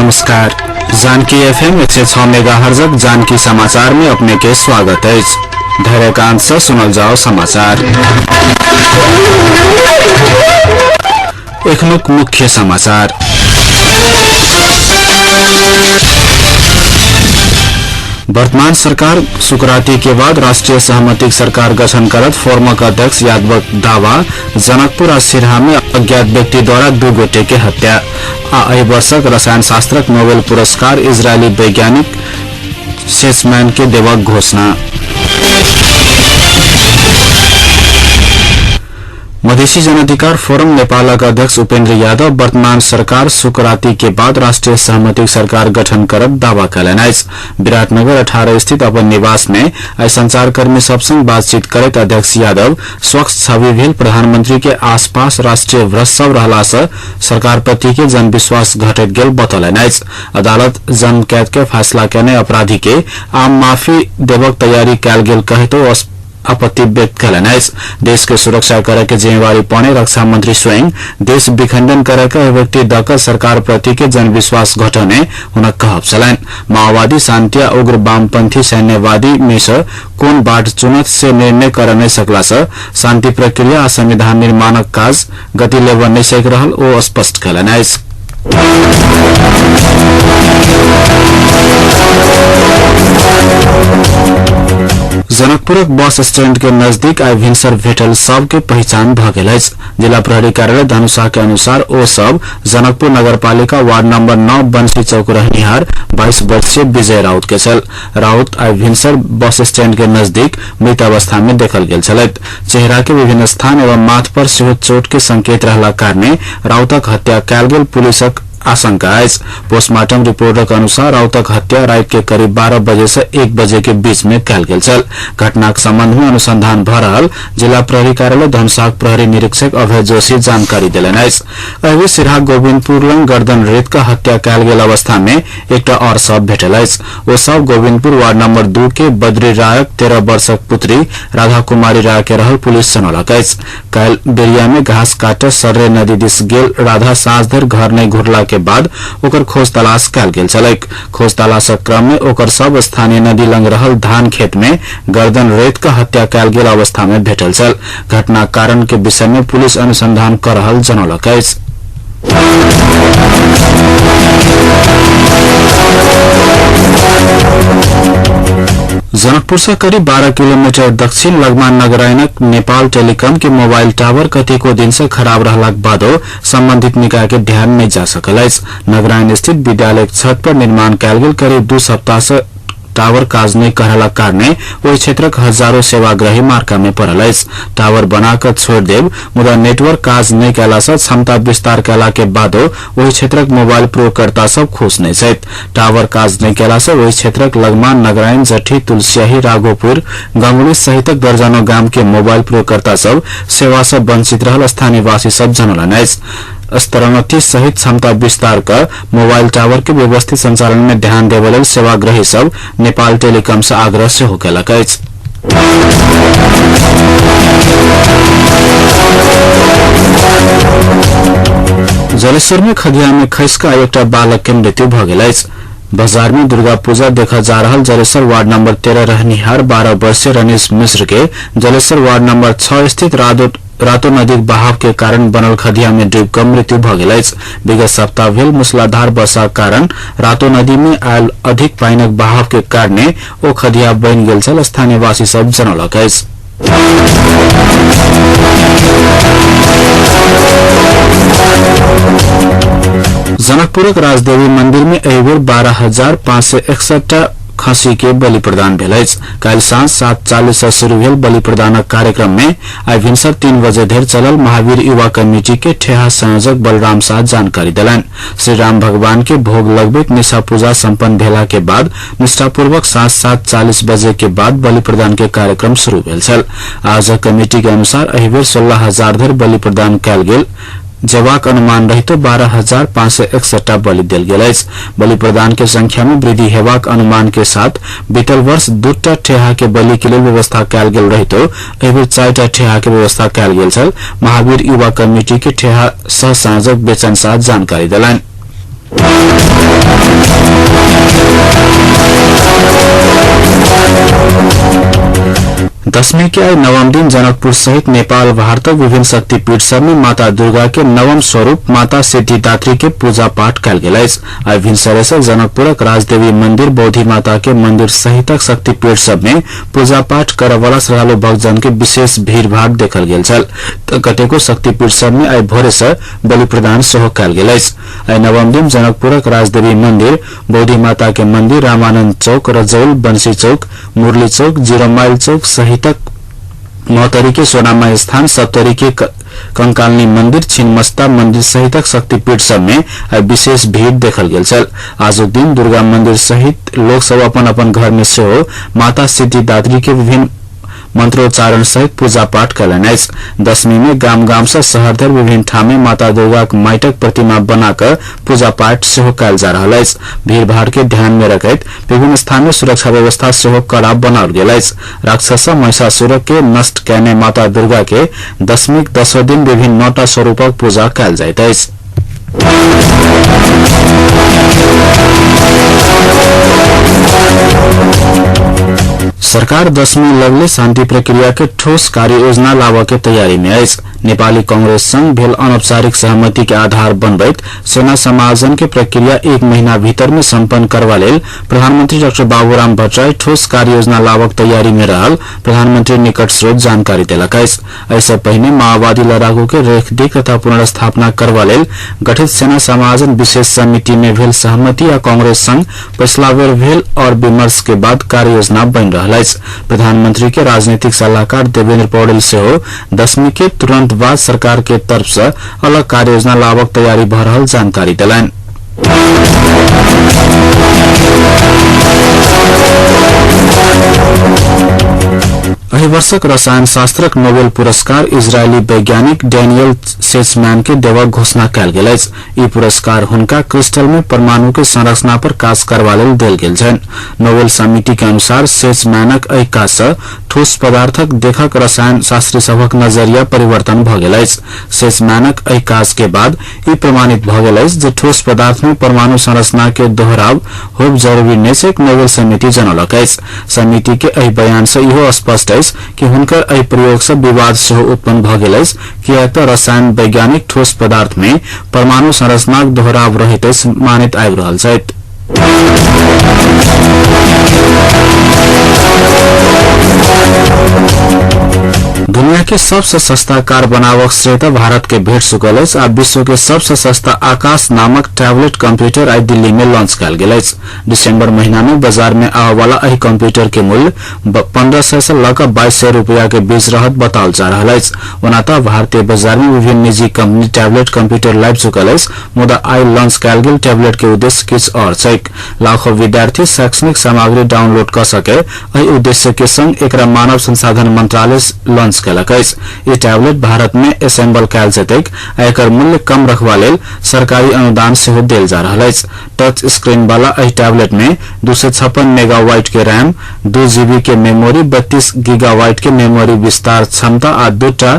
नमस्कार। जानकी एफएम 106 मेगाहर्जक जानकी समाचार में अपने के स्वागत अछि। धैर्यकांत से सुनल जाओ समाचार। एखनुक मुख्य समाचार। वर्तमान सरकार सुकराती के बाद राष्ट्रीय सहमति सरकार गठन करत फोरमक अध्यक्ष यादवक दावा। जनकपुर आ सिरहा में अज्ञात व्यक्ति द्वारा 2 गोटे के हत्या। आ एहि वर्षक रसायन शास्त्रक नोबेल पुरस्कार इजरायली वैज्ञानिक सेसमैन के देवक घोषणा। मधेसी जनअधिकार फोरम नेपालक अध्यक्ष उपेन्द्र यादव वर्तमान सरकार सुकराती के बाद राष्ट्रीय सहमति सरकार गठन करत दावा कयलनि अछि। विराटनगर 18 स्थित अपन निवास में आइ संचारकर्मी सब संग बातचीत करैत अध्यक्ष यादव स्वच्छ छवि भेल प्रधानमंत्री के आसपास राष्ट्रीय भ्रष्ट सब रहला से सरकार प्रति के जनविश्वास घटैत गेल बतौलनि अछि। अदालत जन्म कैद के फैसला केने अपराधी के आम माफी देबक तैयारी कयल गेल कहैतो आपत्ति व्यक्त कयलनि अछि। देश के सुरक्षा करे के जिम्मेवारी पाने रक्षा मंत्री स्वयं देश विखंडन करे के अभिव्यक्ति दऽ सरकार प्रति के जनविश्वास घटने हुनक कहब छलनि। माओवादी शान्ति आ उग्र वामपंथी सैन्यवादी में से कोन बाट चुनत से निर्णय कर नहि सकला से शान्ति प्रक्रिया आ संविधान निर्माणक काज गति लेबऽ नहि सकि रहल ओ स्पष्ट कयलनि अछि। जनकपुरक बस स्टैंड के नजदीक आइ भिनसर भेटल शव के पहिचान भऽ गेल अछि। जिला प्रहरी कार्यालय धनुषा के अनुसार ओ शव जनकपुर नगरपालिका वार्ड नंबर 9 बंसी चौक रहनिहार 22 वर्षीय विजय राउत के छल। राउत आइ भिनसर बस स्टैंड के नजदीक मृत अवस्था में देखल गेल छलथि। चेहरा के विभिन्न स्थान एवं माथ पर सेहो चोट के संकेत रहला कारणे राउतक हत्या कयल गेल पुलिसक आशंका अछि। पोस्टमार्टम रिपोर्टक अनुसार राउतक हत्या राति के करीब 12 बजे से 1 बजे के बीच में कयल गेल छल। घटनाक संबंध में अनुसंधान भऽ रहल जिला प्रहरी कार्यालय धनुषाक प्रहरी निरीक्षक अभय जोशी जानकारी देलनि अछि। एहि सिरहा गोविन्दपुर लग गर्दन रेत कऽ हत्या कयल गेल अवस्था में एकटा और शव भेटल अछि। ओ शव गोविन्दपुर वार्ड नंबर 2 के बद्री रायक 13 वर्षक पुत्री राधा कुमारी राय के रहल पुलिस जनौलक अछि। काल्हि बेरिया में घास काटऽ सर्रे नदी दिस गेल राधा साँझ धरि घर नहि घुरला के बाद ओकर खोज तलाश कयल गेल छलैक। खोज तलाशक क्रम में ओकर शव स्थानीय नदी लग रहल धान खेत में गर्दन रेत कऽ हत्या कयल गेल अवस्था में भेटल छल। घटनाक कारण के विषय में पुलिस अनुसंधान कऽ रहल जनौलक अछि। जनकपुर से करीब 12 किलोमीटर दक्षिण लगमान नगरायनक नेपाल टेलीकॉम के मोबाइल टावर कतेको दिन से खराब रहलाक बादो संबंधित निकाय के ध्यान नहि जा सकल अछि। नगरायन स्थित विद्यालय छत पर निर्माण कयल गेल करीब 2 सप्ताह से टावर काज नहि करलाक कारणे ओहि क्षेत्रक हजारों सेवाग्राही मार्का में पड़ल अछि। टावर बना कऽ छोड़ि देब मुदा नेटवर्क काज नहि कयला सँ क्षमता विस्तार कयला के बादो ओहि क्षेत्रक मोबाइल प्रयोगकर्ता सब खुश नहि छथि। टावर काज नहि कयला सँ ओहि क्षेत्रक लगमान, नगरायन, जठी, तुलसियाही, राघोपुर, गंगुली सहितक दर्जनों गाम के मोबाइल प्रयोगकर्ता सब सेवा सँ वंचित रहल स्थानीयवासी सब जनौलनि अछि। स्तरोन्नति सहित क्षमता विस्तार कर मोबाइल टावर के व्यवस्थित संचालन में ध्यान देबय लेल सेवाग्राही सब नेपाल टेलीकॉम से आग्रह सेहो कयलक अछि। जलेश्वर में खदिया में खसि कऽ एकटा बालक के मृत्यु भऽ गेल अछि। बाजार में दुर्गा पूजा देखा जा रहल जलेश्वर वार्ड नंबर 13 रहनिहार 12 वर्षीय रनीश मिश्र के जलेश्वर वार्ड नंबर 6 स्थित रातो नदीक बहाव के कारण बनल खदिया में डूबि कऽ मृत्यु भऽ गेल अछि। विगत सप्ताह भेल मूसलाधार वर्षाक कारण रातो नदी में आयल अधिक पानिक बहाव के कारणे ओ खदिया बनि गेल छल, स्थानीयवासी सब जनौलक अछि। जनकपुरक राजदेवी मंदिर में एहि बेर 12,561 खसी के बलि प्रदान भेल अछि। काल्हि साँझ 7:40 से शुरू भेल बलि प्रदानक कार्यक्रम में आइ भिनसर 3 बजे धरि चलल महावीर युवा कमिटी के ठेहा संयोजक बलराम शाह जानकारी देलनि। श्री राम भगवान के भोग लगबैत निशा पूजा सम्पन्न भेला के बाद निष्ठापूर्वक साँझ 7:40 बजे के बाद बलि प्रदान के कार्यक्रम शुरू भेल छल। आयोजक कमिटी के अनुसार एहि बेर 16,000 धरि बलि प्रदान कयल गेल जेबाक अनुमान रहितो 12,561 बलि देल गेल अछि। बलि प्रदान के संख्या में वृद्धि हेबाक अनुमान के साथ बीतल वर्ष 2टा ठेहा के बलि के लेल व्यवस्था कयल गेल रहितो एहि बेर 4टा ठेहा के व्यवस्था कयल गेल छल। महावीर युवा कमिटी के ठेहा सह संयोजक बेचन शाह जानकारी देलनि। दशमी के आई नवम दिन जनकपुर सहित नेपाल भारतक विभिन्न शक्तिपीठ सब में माता दुर्गा के नवम स्वरूप माता सिद्धिदात्री के पूजा पाठ कयल गेल अछि। आई भिनसरे से जनकपुरक राजदेवी मंदिर, बौद्धि माता के मंदिर सहितक शक्तिपीठ सब में पूजा पाठ करय वाला श्रद्धालु भक्तजन के विशेष भीड़ भाड़ देखल गेल छल। त कतेको शक्तिपीठ सब में आई भोरे से बलि प्रदान सेहो कयल गेल अछि। आई नवम दिन जनकपुरक राजदेवी मंदिर, बौद्धि माता के मंदिर, रामानंद चौक, रजौल, बंसी चौक, मुरली चौक, जीरो माइल चौक सहित महोत्तरी के सोनामा स्थान, सप्तरी के कंकालनी मंदिर, छिन्मस्ता मंदिर सहितक शक्तिपीठ सब में आई विशेष भीड़ देखल गेल छल। आजुक दिन दुर्गा मंदिर सहित लोक सब अपन अपन घर में सेहो माता सिद्धिदात्री के विभिन्न मंत्रोच्चारण सहित पूजा पाठ कयलनि अछि। दशमी में गाम गाम से शहर धरि विभिन्न ठाम में माता दुर्गाक माटिक प्रतिमा बना कऽ पूजा पाठ सेहो कयल जा रहल अछि। भीड़ भाड़ के ध्यान में रखैत विभिन्न स्थान में सुरक्षा व्यवस्था सेहो कड़ा बनाओल गेल अछि। राक्षस महिषासुर के नष्ट कयने माता दुर्गा के दशमीक दसो दिन विभिन्न 9टा स्वरूपक पूजा कयल जाइत अछि। सरकार दशमी लगले शान्ति प्रक्रिया के ठोस कार्य योजना लाबऽ के तैयारी में अछि। नेपाली कांग्रेस संग भेल अनौपचारिक सहमति के आधार बनबैत सेना समायोजन के प्रक्रिया 1 महीना भीतर में सम्पन्न करबा लेल प्रधानमंत्री डाक्टर बाबूराम भट्टराई ठोस कार्य योजना लाबक तैयारी में रहल प्रधानमंत्री निकट स्रोत जानकारी देलक अछि। एहिसँ पहिने माओवादी लड़ाकू के रेखदेख तथा पुनर्स्थापना करबा लेल गठित सेना समायोजन विशेष समिति में भेल सहमति आ कांग्रेस संग पछिला बेर भेल और विमर्श के बाद कार्य योजना बनि रहल अछि। प्रधानमंत्री के राजनीतिक सलाहकार देवेन्द्र पौडेल सेहो दशमी के तुरंत बाद सरकार के तरफ से अलग कार्य योजना लाबक तैयारी भऽ रहल जानकारी देलनि। एहि वर्षक रसायन शास्त्रक नोबेल पुरस्कार इजरायली वैज्ञानिक डैनियल सेचमैन के देबाक घोषणा कयल गेल अछि। ई पुरस्कार हुनका क्रिस्टल में परमाणु के संरचना पर काज करबा लेल देल गेल छनि। नोबेल समिति के अनुसार सेचमैनक एहि काज सँ ठोस पदार्थक देखक रसायन शास्त्री सभक नजरिया परिवर्तन भऽ गेल अछि। सेचमैनक एहि काज के बाद ई प्रमाणित भऽ गेल अछि जे ठोस पदार्थ में परमाणु संरचना के दोहराव होयब जरूरी नहि छैक, नोबेल समिति जनौलक अछि। समिति के एहि बयान सँ इहो स्पष्ट अछि कि हुनकर एहि प्रयोग सँ विवाद सेहो उत्पन्न भऽ गेल अछि, किएक तऽ रसायन वैज्ञानिक ठोस पदार्थ में परमाणु संरचनाक दोहराव रहैत अछि मानैत आबि रहल छथि। दुनिया के सबसे सस्ता कार बनावक श्रेय त भारत के भेट चुकल अछि आ विश्व के सबसे सस्ता आकाश नामक टैबलेट कंप्यूटर आई दिल्ली में लॉन्च कयल गेल अछि। दिसंबर महीना में बाजार में आबय वाला एहि कंप्यूटर के मूल्य 1500 से लऽ कऽ 2200 रुपया के बीच रहत बताओल जा रहल अछि। ओना तऽ भारतीय बाजार में विभिन्न निजी कंपनी टैबलेट कंप्यूटर लाबि चुकल अछि, मुदा आई लॉन्च कयल गेल टैबलेट के उद्देश्य किछु और छैक। लाखों विद्यार्थी शैक्षणिक सामग्री डाउनलोड कऽ सके एहि उद्देश्य के संग एकरा मानव संसाधन मंत्रालय लॉन्च केलक अछि। ई टैबलेट भारत में असेंबल कयल जेतैक आ एकर मूल्य कम रखबा लेल सरकारी अनुदान सेहो देल जा रहल अछि। टच स्क्रीन वाला एहि टैबलेट में 256 मेगाबाइट के रैम, 2 जीबी के मेमोरी, 32 गीगाबाइट के मेमोरी विस्तार क्षमता आ 2टा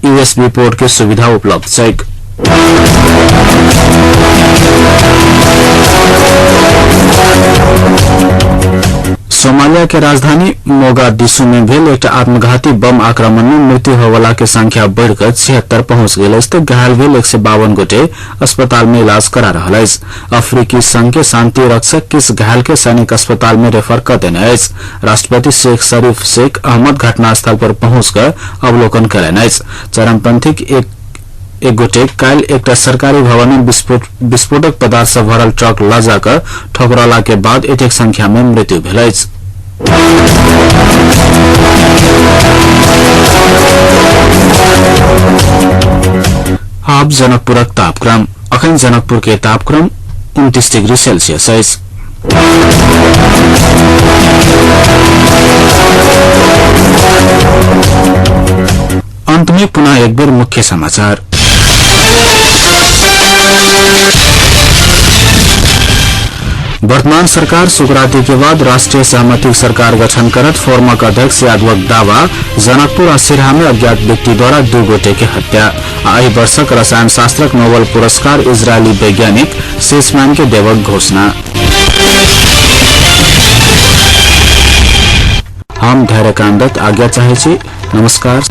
यूएसबी पोर्ट के सुविधा उपलब्ध छैक। सोमालिया के राजधानी मोगादिशु में भेल एकटा आत्मघाती बम आक्रमण में मृत्यु होयवला के संख्या बढ़िकऽ 76 पहुंच गेल अछि तऽ घायल भेल 152 गोटे अस्पताल में इलाज करा रहल अछि। अफ्रीकी संघ के शांति रक्षक किछु घायल के सैनिक अस्पताल में रेफर कऽ देने अछि। राष्ट्रपति शेख शरीफ शेख अहमद घटनास्थल पर पहुंच कऽ अवलोकन कयलनि अछि। चरमपंथीक एक गोटे काल्हि एकटा सरकारी भवन में विस्फोटक पदार्थ सँ भरल ट्रक लऽ जा कऽ ठोकरला के बाद एतेक संख्या में मृत्यु भेल अछि। आब जनकपुरक तापक्रम। अखन जनकपुर के तापक्रम 29 डिग्री सेल्सियस अछि। अंत में पुनः एक बेर मुख्य समाचार। वर्तमान सरकार सुकराती के बाद राष्ट्रीय सहमति सरकार गठन करत फोरमक अध्यक्ष यादवक दावा। जनकपुर आ सिरहा में अज्ञात व्यक्ति द्वारा 2 गोटे के हत्या। आ एहि वर्षक रसायन शास्त्रक नोबेल पुरस्कार इजरायली वैज्ञानिक शेषमैन के देवक घोषणा। हम धैर्यकान्त दत्त आज्ञा चाहै छी। नमस्कार।